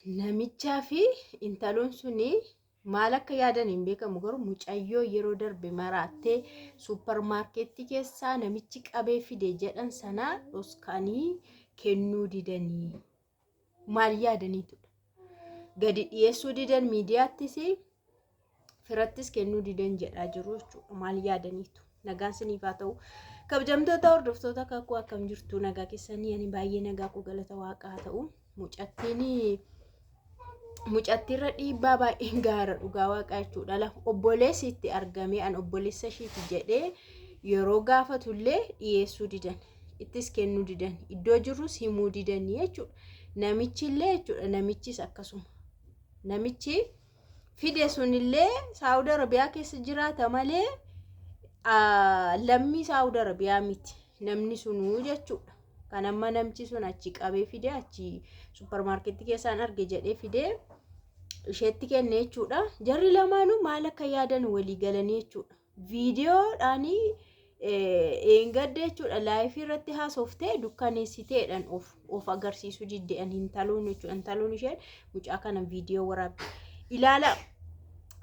Namichaa fi intaloon suni maal akka yaadan hin beekamu garuu mucayyoo yeroo darbe maraattee suupparmaarkeettii keessaa namichi qabee fide jedhan sanaa dhoskanii kennuu didanii. Maal yaadaniitudha? Gadi dhiyeessuu didan miidiyaattis firattis kennuu didan jedhaa jiru jechuudha. Maal yaadaniitu? Nagaan siniif haa ta'u. Kabajamtoota hordoftoota kakuu akkam jirtu nagaa keessanii ani baay'ee nagaa koo galata waaqaa haa ta'u. Mucattiin mucattiirra dhiibbaa baay'een gaara dhugaa waaqaa jechuudha. La obboleessi itti argamee an obboleessa ishiiti jedhee yeroo gaafatullee dhiyeessuu didan. Ittis kennuu didan. Iddoo jirrus himuu didanii jechuudha. Namichillee jechuudha namichis akkasuma. Namichi fide sunillee Saawud Arabiyaa keessa jiraata malee lammii Saawud Arabiyaa miti namni sunuu jechuudha. Kan amma namichi sun achi qabee fide achi supparmaarkeetii keessaan arge jedhee fide isheetti kenne jechuudha. Jarri lamaanuu maal akka yaadan walii galanii jechuudha. Viidiyoodhaan eengadda jechuudha laayifii irratti haasoftee dukkaneessiteedhaan of of agarsiisuu didde'an hintaloon jechuudha. Hintaloon isheen mucaa kana viidiyoo waraabde. Ilaala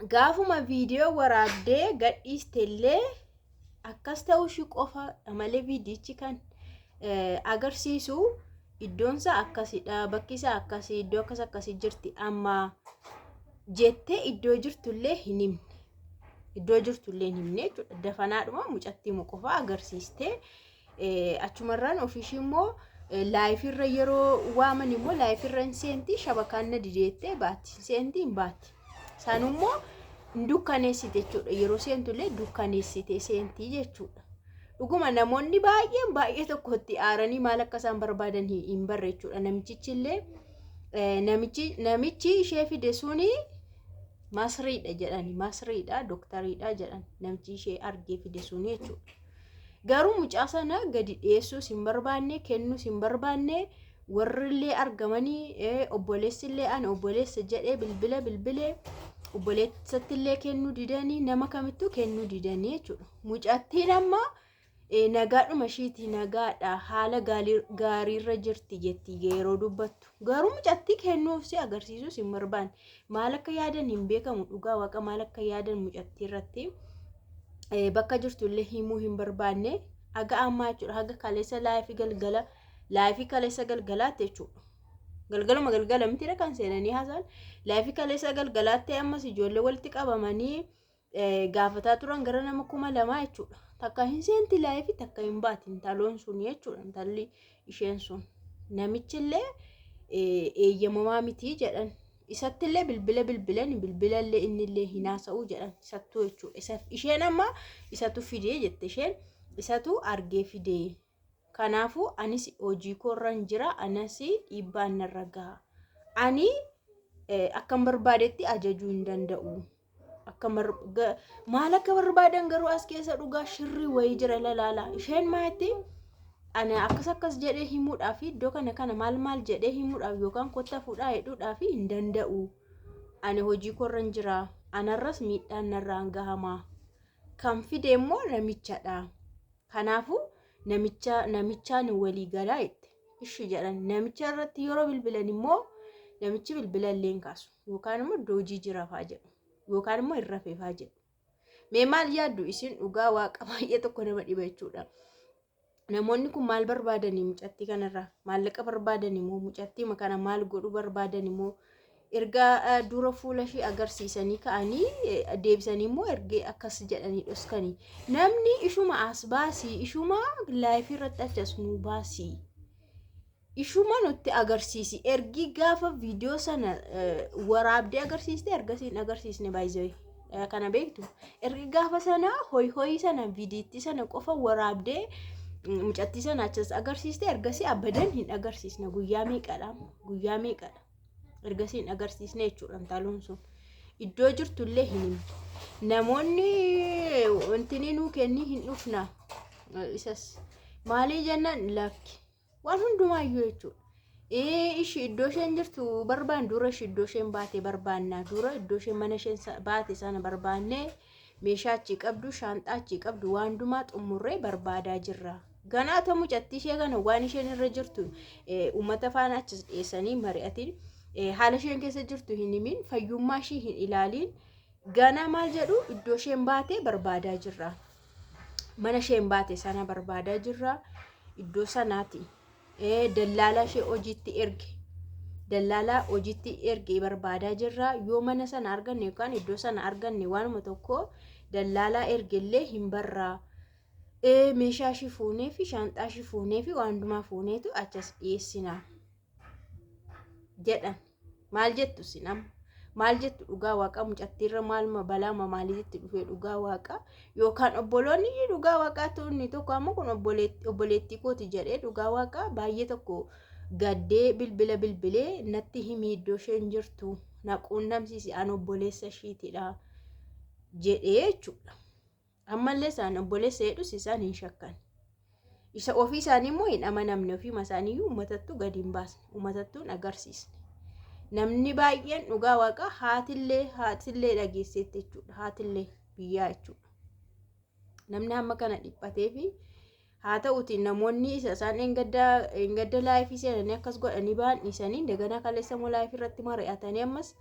gaafuma viidiyoo waraabdee gadhiistellee akkas ta'uu ishii qofa malee viidiyichi kan agarsiisu iddoonsaa akkasidha bakki isaa akkasii iddoo akkas akkasii jirti amma jettee iddoo jirtullee hin himne. Iddoo jirtullee hin himne jechuudha. Dafanaadhuma mucattii qofa agarsiistee achumarraan ofiishii immoo laayifirra yeroo waaman immoo laayifirra hin seenti shabakaan na dideettee baatti seenti hin baatti. Sanummoo hin dukkaneessite jechuudha. Yeroo seentullee dukkaneessite seentii jechuudha. Dhuguma namoonni baay'een baay'ee tokkotti aaranii maal akka isaan barbaadan hin barre jechuudha. Namichichi illee namichi ishee fide suni masriidha jedhani masriidha doktariidha jedhan namichi ishee argee fide suni jechuudha. Garuu mucaa sana gadi dhiyeessuus hin barbaanne kennuus hin barbaanne warrillee argamanii obboleessillee ani obboleessa jedhee bilbila bilbilee obboleessattillee kennuu didanii nama kamittuu kennuu didanii jechuudha. Mucattiin amma nagaadhuma ishiiti nagaadha haala gaariirra jirti jetti yeroo dubbattu. Garuu mucattii kennuuf si agarsiisuus hin barbaanne. Maal akka yaadan hin beekamu dhugaa waaqa maal akka yaadan mucattii irratti bakka jirtu illee himuu hin barbaanne haga ammaa jechuudha haga kaleessa laayifii galgala laayifii kaleessa galgalaatti jechuudha. Galgaluma galgala mitiidha kan seenanii haasa'an laayifii kaleessa galgalaatti ammas ijoollee walitti qabamanii gaafataa turan gara nama 2000 jechuudha. Takka hin seenti laayifii takka hin baati intaloon sun jechuudha intalli isheen sun. Namichillee eeyyamamaa miti jedhan. Isattillee bilbila bilbilan bilbilallee innillee hin haasa'u jedhan isattuu jechuudha. Isheen amma isatu fidee jette isheen isatu argee fidee. Kanaafuu anis hojii koorran jira anas dhiibbaan narra gaha. Ani akkan barbaadetti ajajuu hin danda'u. Akka maal akka barbaadan garuu as keessa dhugaa shirrii wayii jira lalaala. Isheen maatti ani akkas akkas jedhee himuudhaaf iddoo kana kana maal maal jedhee himuudhaaf yookaan kotta fuudhaa jedhuudhaaf hin danda'u. Ani hojii koorran jira. Anarras miidhaan narraan gahama. Kan fide immoo namichadha. Kanaafuu namicha namichaan walii galaa jette. Ishi jedhan namicha irratti yeroo bilbilan immoo namichi bilbila illee hin kaasu yookaan immoo iddoo hojii jira faa jedhu yookaan immoo hin rafee faa jedhu. Mee maal yaaddu isin dhugaa waaqa baay'ee tokko nama dhiba jechuudha. Namoonni kun maal barbaadanii mucattii kanarraa maallaqa barbaadanii moo mucattii kana maal godhuu barbaadanii moo erga dura fuula ishee agarsiisanii ka'anii deebisanii immoo erga akkas jedhanii dhoskanii namni ishuma as baasii ishuma laayifii irratti achi as nuu baasii ishuma nutti agarsiisi ergi gaafa viidiyoo sana waraabdee agarsiiste ergasii hin agarsiisne baay'ee kana beektu ergi gaafa sana hoy hoyii sana viidiyitti sana qofa waraabdee mucattii sana achas agarsiiste ergasii abadan hin agarsiisne guyyaa meeqadha guyyaa meeqadha ergasii hin agarsiisne jechuudha intaloon sun iddoo jirtu illee hin himne namoonni wanti nuu kennii hin dhufna isas maalii jennaan lakki waan hundumaayyuu jechuudha. Ishi iddoo isheen jirtu barbaan dura ishi iddoo isheen baate barbaanna dura iddoo isheen mana isheen baate sana barbaannee meeshaa achii qabdu shaanxaa achii qabdu waan hundumaa xumurree barbaadaa jirra. Ganaa ta'u mucattii ishee kana waan isheen irra jirtu uummata faana achis dhiyeessanii mari'atiin Haala isheen keessa jirtu hin himin, fayyummaa ishii hin ilaaliin. Ganaa maal jedhu, iddoo isheen baate barbaadaa jirra. Mana isheen baate sana barbaadaa jirra. Iddoo sanaati. Dallaalaa ishee hojiitti erge. Dallaalaa hojiitti erge barbaadaa jirra. Yoo mana sana arganne yookaan iddoo sana arganne, waanuma tokko dallaalaa ergellee hin barraa. Meeshaa ishii fuunee fi shaanxaa ishii fuunee fi waan hundumaa fuuneetu achas dhiyeessina jedhan. Maal jettu isin amma? Maal jettu dhugaa waaqa? Mucattiirra maaluma balaama maaliitti dhufee dhugaa waaqa? Yookaan obboloonni dhugaa waaqaatu inni tokko amma kun obboleettii kooti jedhee dhugaa waaqa baay'ee tokko gaddee bilbila bilbilee natti himi, iddoo isheen jirtu na quunnamsiisi, an obboleessa ishiitidha jedhee jechuudha. Ammallee isaan obboleessa jedhus isaan hin shakkan. Isa ofii isaanii immoo hin amanamne, ofii isaaniiyyuu uummatattuu gadi hin baasne, uummatattuu hin agarsiisne. Namni baay'een dhugaa waaqa haatillee dhageesseetti jechuudha. Haatillee biyyaa jechuudha. Namni hamma kana dhiphatee fi haa ta'uti namoonni isa isaan eengadda live seenanii akkas godhanii ba'an dhiisanii, daganaa kaleessa immoo live irratti mari'atanii, ammas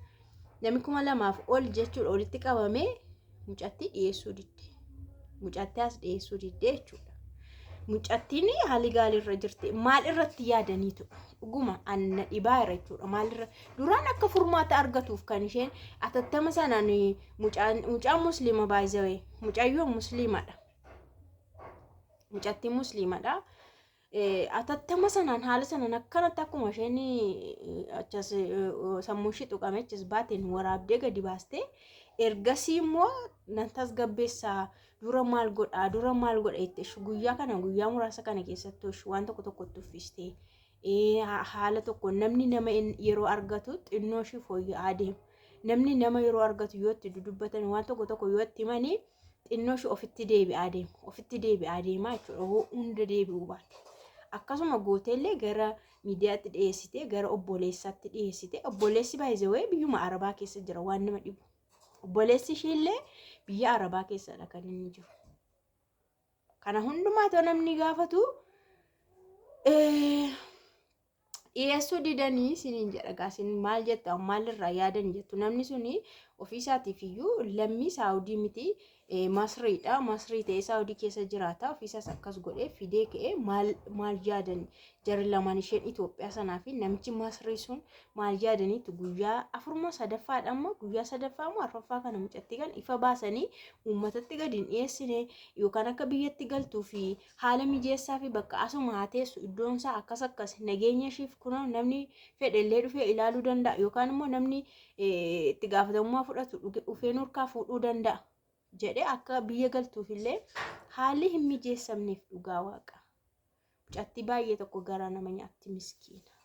namni 2000 ol jechuudha walitti qabamee mucattii dhiyeessuu didde. Mucattii as dhiyeessuu didde jechuudha. Mucattiin haalli gaariirra jirti. Maal irratti yaadaniitu dhuguma anna dhibaa jira jechuudha. Maalirra duraan akka furmaata argatuuf kan isheen atattama sanaan mucaan musliima baay'isawee, mucayyoon musliimadha. Mucattiin musliimadha. Atattama sanaan haala sanaan akkanatti akkuma isheen achas sammuu ishee tuqame achas baateen waraabdee gadi baastee, ergasii immoo nan tasgabbeessaa, dura maal godhaa, dura maal godha jette, guyyaa kana guyyaa muraasa kana keessatti waan tokko tokkotti uffistee haala tokko namni nama yeroo argatu xinnoo ishee fooyya'aa deema. Namni nama yeroo argatu yoo itti dudubbatan, waan tokko tokko yoo itti himanii, xinnoo ishee ofitti deebi'aa deema. Ofitti deebi'aa deema jechuudha. Hoo hunda deebi'uu baate. Akkasuma gooteellee gara miidiyaatti dhiyeessitee, gara obboleessaatti dhiyeessite. Obboleessi baay'ee biyyuma Arabaa keessa jira, waan nama dhibu. Obboleessi ishiillee biyya Arabaa keessadha kan inni jiru. Kana hundumaa too namni gaafatu dhiyeessuu didanii isiniin jedha. Gaasin maal jetta, maalirraa yaadan jettu? Namni suni ofii isaatiif iyyuu lammii Saawudii miti, Masriidha. Masrii ta'ee Saawudii keessa jiraata. Ofiisaas akkas godhee fidee ka'ee maal maal yaadan jarri lamaan, isheen Itoophiyaa sanaa fi namichi Masrii sun, maal yaadaniitu guyyaa afurmoo sadaffaadha ammoo, guyyaa sadaffaa moo arfaffaa kana mucattii kan ifa baasanii uummatatti gadi hin dhiyeessine, yookaan akka biyyatti galtuu fi haala mijeessaa fi bakka asuma haa teessu, iddoon isaa akkas akkas, nageenya ishiif kunoo namni fedhe illee dhufee ilaaluu danda'a, yookaan immoo namni itti gaafatamummaa fudhatu dhufee nurkaa fuudhuu danda'a jedhee akka biyya galtuuf illee haalli hin mijeessamneef dhugaa waaqa. Mucattii baay'ee tokko garaa nama nyaatti, miskiina.